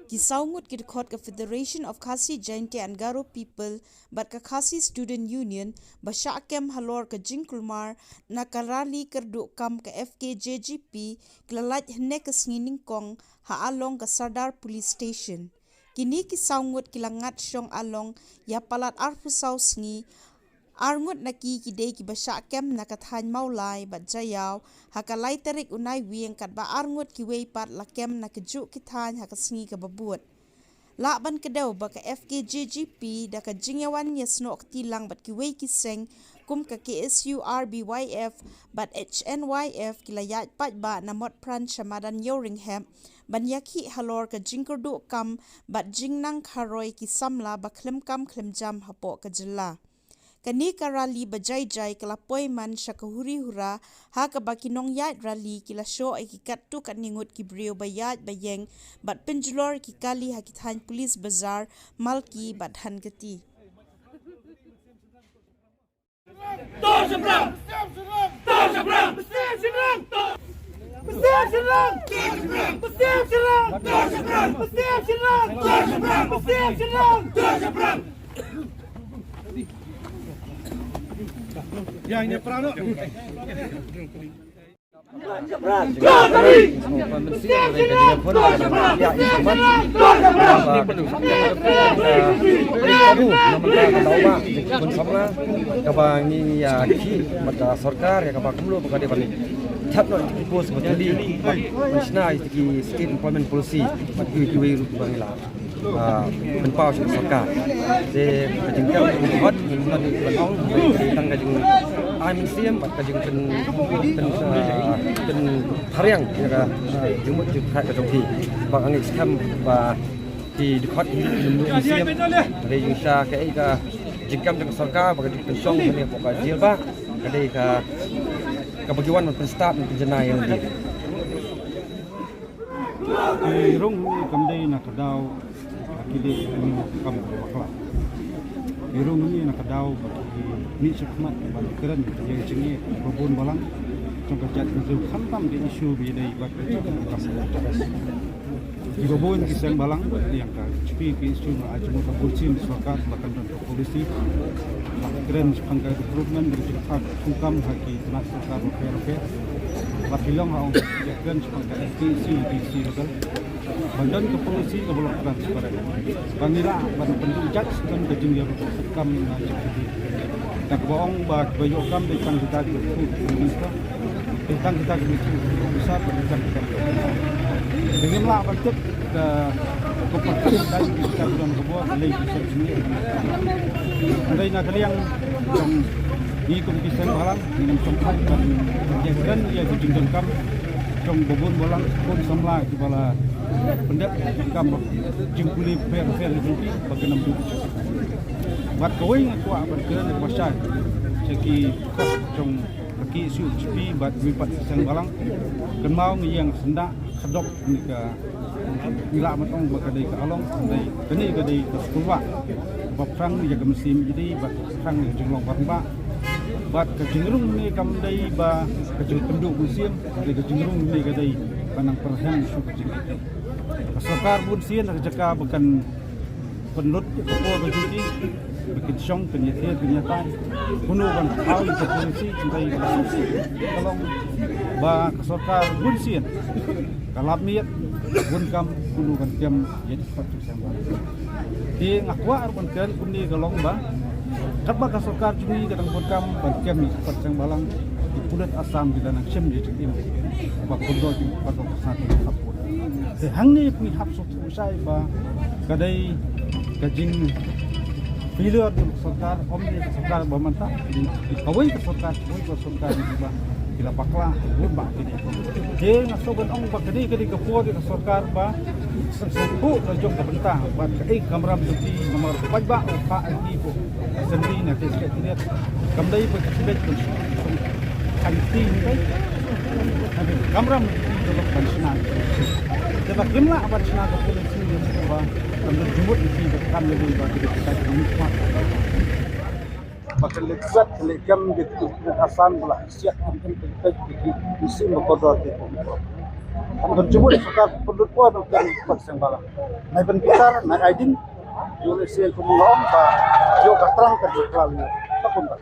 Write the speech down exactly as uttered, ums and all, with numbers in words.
Ki saw ngut ki dkhot ka Federation of Khasi Jaintia and Garo People bad ka Khasi Student Union ba shah kem halor ka jingkulmar na ka rally kyrduh kam ka F K J G P ki la lait hynne ka sngi nyngkong ha Along ka Sardar Police Station. Kine ki saw ngut ki la ngat shong Along ïa palat arphew saw sngi. Ar ngut na ki ki dei kiba shah kem na ka thaiñ Mawlai bad Jaïaw ha ka lai tarik u Naiwieng, katba ar ngut kiwei pat la kem na kajuh ki thaiñ ha ka sngi kaba bud. Lah ban kdew ba ka F K J G P da ka jingïawan ïasnoh kti lang bad kiwei ki seng kum ka K S U R B Y F bad H N Y F ki la ïaid paidbah na Motphran sha madan Ïewrynghep ban ïakhih halor ka jingkyrduh kam bad jingnang kharoi ki samla ba khlem kam khlem jam hapoh ka jylla. Kane ka rally ba jai jai ka la poi man sha ka Huri Hura, ha kaba ki nongïaid rally ki la shoh ïa ki katto katne ngut ki briew ba ïaid ba ïeng bad pynjulor ïa ki kali ha ki thaiñ Police Bazar, Malki bad Dhankheti. Kaba ngi ïa ki bad ka sorkar ïa kaba kumno ba ka dei ban thep noh ki post ba ki li ban shna ïa ki state employment policy bad kiwei kiwei ruh ba ngi la, ah, pynpaw sha ka sorkar. Te ka jingkyrduh ka hot ngi ngan ban ong tang ka jingai mynsiem bad ka jingpyn pyn, ah, pynphariang ïa ka, ah, jingmut jingpyrkhat ka jong ki. Ba ngi skhem ba ki dkhot ki ïa mynsiem. Ka dei jingshah kaei ka jingkam jong ka sorkar ba ka jingpynshong kane hapoh ka jail ba ka dei ka kaba ki wan ban pynstad ban pynjanai ïa lade. Ki rung hangne kam dei na ka daw ba ki dei ki kam bakla. Ki rung hangne na ka daw ba ki mih shakhmat ban kren ïa ka jingeh ba bun balang jong ka jaitbynriew, khamtam ka issue ba ïadei bad ka jingeh kam. Kiba bun ki seng balang ba ïeng ka jingpynshong ïa ka jingmut ka bunsien sorkar ba kan don ka policy ba kren shaphang ka recruitment, ka jingpynthung kam ha ki tnat sorkar bapher bapher. Ba ki long ha ong ka kren shaphang ka F T C, D C level. Ba don ka policy kaba long transparent. Ba ngi lah ban pynduh jait don ka jingïarap kam na jingpynthung. Kaba ong ba kiba ïoh kam dei tang kita ki recruit minister. Tang kita ki meeting officer, tang kita ki. Ngim lah ban tip ka kompetensi kita ki dalam ka bor lei ki sep sini. Dei na ka liang jong ngi kum ki seng balang, ngi ngam sngewthuh ban ïakren ïa ka jingdonkam jong ba bun balang, bun samla kiba la pyndep kam jingpule pher pher jong ki ba kin ym duh. Bad kawei nga kwah ban kren ba shai sha ki jong ka K S U H P bad kiwei pat ki seng balang. Kynmaw ngi ïeng syndah khadok kane ka, ngi lah ban ong ba ka dei ka Along, ka dei, kane ka dei ka skulbah ba phrang ïa ka mynsiem ïa dei bad phrang ïa ka jinglong rangbah. Bad ka jingrung ne kam dei ba ka jingkynduh mynsiem, ka dei ka jingrung ne ka dei ba nang pyrhem shuh ka jingkit. Ka sorkar bun sien ha ka jaka ba kan pynlut ïa ka por ka jong ki ba kin shong, kin ïathied, kin ïatai. Kumno ban thaw ïa ka policy, kin dei ka policy ka long ba ka sorkar bun sien ka lap miet bun kam kumno ban kem ïa ki dkhot jong seng balang. Te nga kwah ruh ban kren kumne ka long ba katba ka sorkar jong ngi ka dang bun kam ban kem ïa ki dkhot seng balang, ki pulit Assam ki dang nang shem ïa jingim ba kumno jingpyndonkam ka sorkar. Te hangne ngi hap sngewthuh shai ba ka dei ka jing failure jong ka sorkar, ym dei ka sorkar ba mynta, kawei ka sorkar, kawei ka sorkar ba ki la bakla bun bah kine. Te nga sngewbha ban ong ba ka dei, ka dei ka por ka sorkar ba sngewthuh la jong ka bynta bad kaei ka kamram jong ki, namar paidbah u phah ïa ki ko. Sending na te Secretariat kam dei ba ka Tibet kan shu kan ti ni. Kamram ni ka ban shna. Te ba kim lah ban shna ka policy ni ba kan jumut ni ba kan ni ba ki ka ni. Ba kan le ksat le kam de tu Assam ba la siat kan kan kan ki sim ba ko dor te ko. Kan jubut sorkar pynlut por ban kren pat seng bala. Nai ban bitar, nai aidin. Ïoh lehse kumba nga ong ba ïoh ka trang ka jingkhlaiñ. Ka kumta.